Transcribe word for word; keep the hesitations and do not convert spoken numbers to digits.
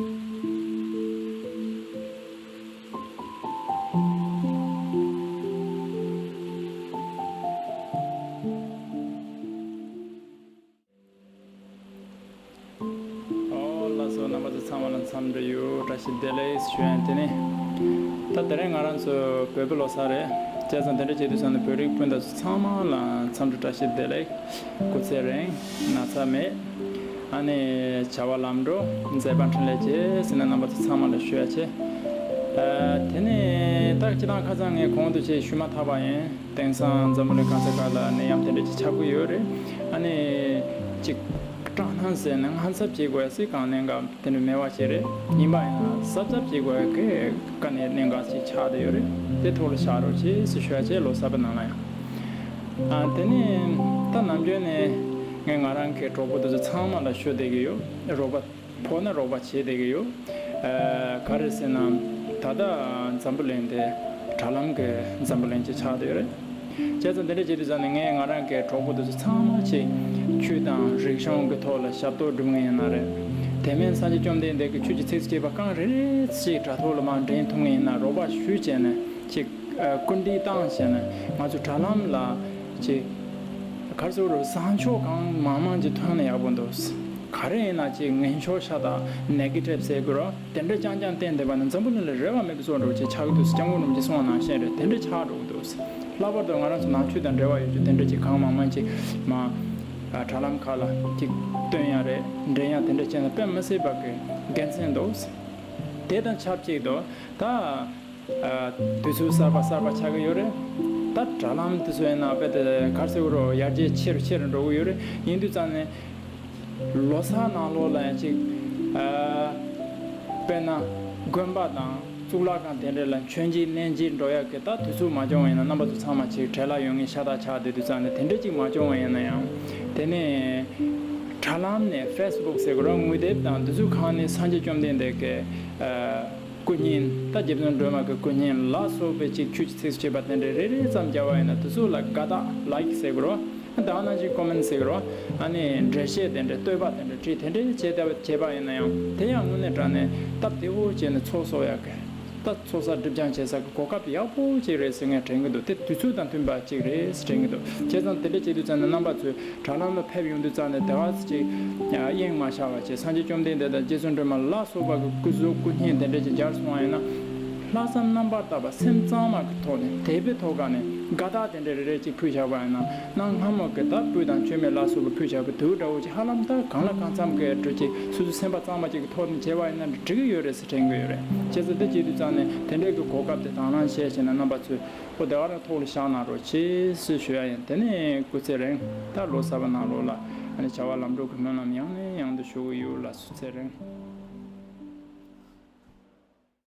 ཨོ་ལགས་སོ། རྣམ་པ་ཚོ་ཚང་མ་ལ་འཚམས་འདྲི་ཡོད། བཀྲ་ཤིས་བདེ་ལེགས་ཞུ་ཡ་ཡིན། དེ་ནས་ད་དེ་རིང་ང་རང་ཚོ་བོད་པའི་ལོ་གསར་རེད། བྱས་ཙང་དེ་འདྲ་བྱེད་དུས་ཙང་ནས་བོད་རིགས་སྤུན་ཟླ་ཚོ་ཚང་མ་ལ་འཚམས་འདྲི་བཀྲ་ཤིས་བདེ་ལེགས། སྐུ་ཚེ་རིང་། ན་ཚ་མེད། ཨ་ནི་བྱ་བ་ལམ་འགྲོ། མཛད་པ་འཕྲིན་ལས་བྱེད་ཟེར་ནས་རྣམ་པ་ཚོ་ཚང་མ་ལ་ཞུ་ཡ་བྱེད། ཨ། དེ་ནས་ད་སྤྱིར་བཏང་ཁ་སང་ངས་གོང་དུ་ཅིག་ཞུས་མ་ཐག་པ་ཡིན། དེང་སང་འཛམ་བུ་གླིང་གང་ས་ག་ལ་ནད་ཡམས་དེ་འདྲ་ཅིག་ཆགས་ཀྱི་ཡོད་རེད། ཨ་ནི་ཅིག་སྐྲག་སྣང་ཟེར་ནས་དངངས་འཚབ་བྱེད་དགོས་ཡ་སྲིད་གང་གནད་འགག་དེ་འདྲ་མེད་པ་ཞིག་རེད། ཡིན་པ་ཡིན་ན་གཟབ་གཟབ་བྱེད་དགོས་ཡ་གི་དཀའ་གནད་གནད་འགག་ཅིག་ཆགས་བསྡད་ཡོད་རེད། དེ་ཐོག་ལ་བཞག་རོགས་བྱེད་ཟེར་ཞུ་ཡ་བྱེད། ལོ་གསར་པ་ནང་ལ་ཡང་། ཨ། དེ་ནས་ད་ནམ་རྒྱུན་ནས་ངས་ང་རང་གི་གྲོགས་པོ་དེ་ཚོ་ཚང་མ་ལ་ཞུ་བསྡད་ཀྱི་ཡོད། རོགས་པ་ཕོག་ན་རོགས་པ་བྱེད་བསྡད་ཀྱི་ཡོད། ཨ། ག་རེ་ཟེར་ན། ད་ལྟ་འཛམ་བུ་གླིང་དེ་དྲ་ལམ་གྱི་འཛམ་བུ་གླིང་ཅིག་ཆགས་བསྡད་ཡོད་རེད། བྱས་ཙང་དེ་འདྲ་བྱེད་དུས་ཙང་ནས་ངས་ང་རང་གི་གྲོགས་པོ་དེ་ཚོ་ཚང་མ་ཅིག་ཆོས་དང་རིག་གཞུང་གི་ཐོག་ལ་ཞབས་ཏོག་སྒྲུབ་མཁན་ཡིན་ན་རེད། དེ་མིན་སངས་རྒྱས་བཅོམ་ལྡན་འདས་ཀྱི་ཆོས་ཀྱི་ཚིགས་སུ་བཅད་པ་རྐང་རེ་རེ་ཅིག་དྲ་ཐོག་ལ་མར་འདྲེན་ཐུབ་མཁན་ཡིན་ན་རོགས་པ་ཞུས་བྱས་ནས་ཅིག་ཨ། སྐུལ་འདེད་བཏང་བྱས་ནས་ང་ཚོ་དྲ་ལམ་ལ་ཅིག་ག་རེ་ཟེར་དགོས་རེད། བཟང་ཕྱོགས་གང་མང་མང་ཅིག་ཐོན་ན་ཡག་པོ་འདུག། ག་རེ་ཡིན་ན་ཅིག་ངན་ཕྱོགས་ཤ་སྟག་ནེ་གེ་ཊིབ་ཟེར་དགོས་རེད། དེ་འདྲ་རྐྱང་རྐྱང་བསྟན་བསྡད་པ་ན་འཛམ་བུ་གླིང་ལ་རེ་བ་མེད་པའི་བཟོ་འདྲ་ཅིག་ཆགས་ཀྱི་འདུག། སྐྱབས་མགོན་རིན་པོ་ཆེས་གསུངས་པ་ནང་བཞིན་རེད། དེ་འདྲ་ཆགས་འགྲོ་གི་འདུག། ལྷག་པར་དུ་ང་རང་ཚོ་ནང་ཆོས་དང་འབྲེལ་བ་ཡོད་རྒྱུ་དེ་འདྲ་ཅིག་གང་མང་མང་ཅིག་མ། ཨ། དྲ་ལམ་ཁག་ལ་ཅིག་སྟོན་ཡ་རེད། འདྲེན་ཡ་དེ་འདྲ་བྱས་ན་དཔེ་མི་སྲིད་པ་གི་དགེ་མཚན་འདུག། དེ་དང་ཆབས་ཅིག་ཏུ་ད། ཨ། དུས་ཚོད་གསར་པ་གསར་པ་ཆགས་ཀྱི་ཡོད་རེད། ད་དྲ་ལམ་དེ་ཚོ་ཡིན་ན་དཔེ་དེ་ག་རེ་ཟེར་དགོས་རེད། ཡར་རྒྱས་ཆེ་རུ་ཆེ་རུ་འགྲོ་གི་ཡོད་རེད། ཡིན་དུས་ཙང་ནས་ལོ་གསར་ནང་ལོགས་ལ་ཡང་ཅིག། ཨ། དཔེར་ན་དགོན་པ་དང་གཙུག་ལག་ཁང་དེ་འདྲ་ལ་མཆོད་མཇལ་གནས་མཇལ་འགྲོ་ཡག་གི་ད་དུས་ཚོད་མ་བྱུང་བ་ཡིན་ན་རྣམ་པ་ཚོ་ཚང་མ་ཅིག་བྲེལ་བ་ཡོད་མཁན་ཤ་སྟག་ཆགས་བསྡད་དུས་ཙང་ནས་དེ་འདྲ་ཅིག་མ་བྱུང་བ་ཡིན་ན་ཡང་། དེ་ནས་དྲ་ལམ་ནས་ཕེ་སི་བུག་ཟེར་དགོས་རེད། ངོ་དེབ་དང་དེ་ཚོའི་ཁག་ནས་སངས་རྒྱས་བཅོམ་ལྡན་འདས་ཀྱི། ཨ། སྐུ་བརྙན། ད་རྗེ་བཙུན་སྒྲོལ་མ་གི་སྐུ་བརྙན་ལ་སོགས་པའི་ཅིག་ཆོས་ཀྱི་ཚིགས་སུ་བཅད་པ་དེ་འདྲའི་རེ་རེ་ཙམ་བརྒྱབ་པ་ཡིན་ན་དེ་ཚོ་ལ་དགའ་རྟགས་ལའིཀ་ཟེར་དགོས་རེད། ད་ག་ནང་བཞིན་ཀོ་མེན་ཊི་ཟེར་དགོས་རེད། ཨ་ནི་འགྲེལ་བཤད་དེ་འདྲ་བསྟོད་པ་དེ་འདྲ་བྲིས་དེ་འདྲ་བྱས་བསྡད་པ་བྱས་པ་ཡིན་ན་ཡང་དེ་ཡང་དངོས་གནས་དྲང་གནས་སྟབས་བདེ་བོ་བྱས་ནས་ཚོགས་གསོག་ཡག་གི། ད་ཚོགས་བསགས་སྒྲིབ་སྦྱང་བྱེད་ས་གི་གོ་སྐབས་ཡག་པོ་ཅིག་རེད་ཟེར་ངས་དྲན་གྱི་འདུག། དེ་དུས་ཚོད་དང་མཐུན་པ་ཅིག་རེད་ཟེར་དྲན་གྱི་འདུག། བྱས་ཙང་དེ་འདྲ་བྱེད་དུས་ཙང་ནས་རྣམ་པ་ཚོས་དྲ་ལམ་ལ་ཕེབས་ཡོང་དུས་ཙང་ནས་དེ་ག་ཅིག་གཡེང་མ་བཞག་པ་བྱས། སངས་རྒྱས་བཅོམ་ལྡན་འདས་དང་རྗེ་བཙུན་སྒྲོལ་མ་ལ་སོགས་པ་གི་སྐུ་གཟུགས་སྐུ་བརྙན་དེ་འདྲ་ཅིག་མཇལ་སོང་བ་ཡིན་ན། ལྷག་བསམ་རྣམ་པར་དག་པ་སེམས་གཙང་མ་གི་ཐོག་ནས་དད་པའི་ཐོག་ཁ་ནས་དགའ་རྟགས་དེ་འདྲ་རེ་རེ་ཅིག་ཕུལ་བཞག་པ་ཡིན་ན། གནའ་སྔ་མོ་གི་ད་སྤོས་དང་མཆོད་མེ་ལ་སོགས་པ་ཕུལ་བཞག་པའི་དུས་འདྲ་བོ་ཅིག་ཧ་ལམ་ད་གང་ལ་གང་འཚམ་གི་འགྲོ་ཅིག་སོ་སོ་སེམས་པ་གཙང་མ་ཅིག་གི་ཐོག་ནས་བྱས་པ་ཡིན་ན་འགྲིག་གི་ཡོད་རེད་ཟེར་དྲན་གྱི་ཡོད་རེད། བྱས་ཙང་དེ་བྱེད་དུས་ཙང་ནས་དེ་འདྲའི་གི་གོ་སྐབས་དེ་དང་བླངས་བྱས་བྱས་ནས་རྣམ་པ་ཚོས་ཨོ་དེ་ག་རང་ཐོག་ལ་བཞག་གནང་རོགས་བྱེད་ཟེར་ཞུ་ཡ་ཡིན། དེ་ནས་སྐུ་ཚེ་རིང་། ད་ལོ་གསར་པ་ནང་ལོགས་ལ་ཨ་ནི་བྱ་བ་ལམ་འགྲོ་གི་སྨོན་ལམ་ཡང་ནས་ཡང་དུ་ཞུ་གི་ཡོད་ལགས་སོ། ཚེ་རིང་།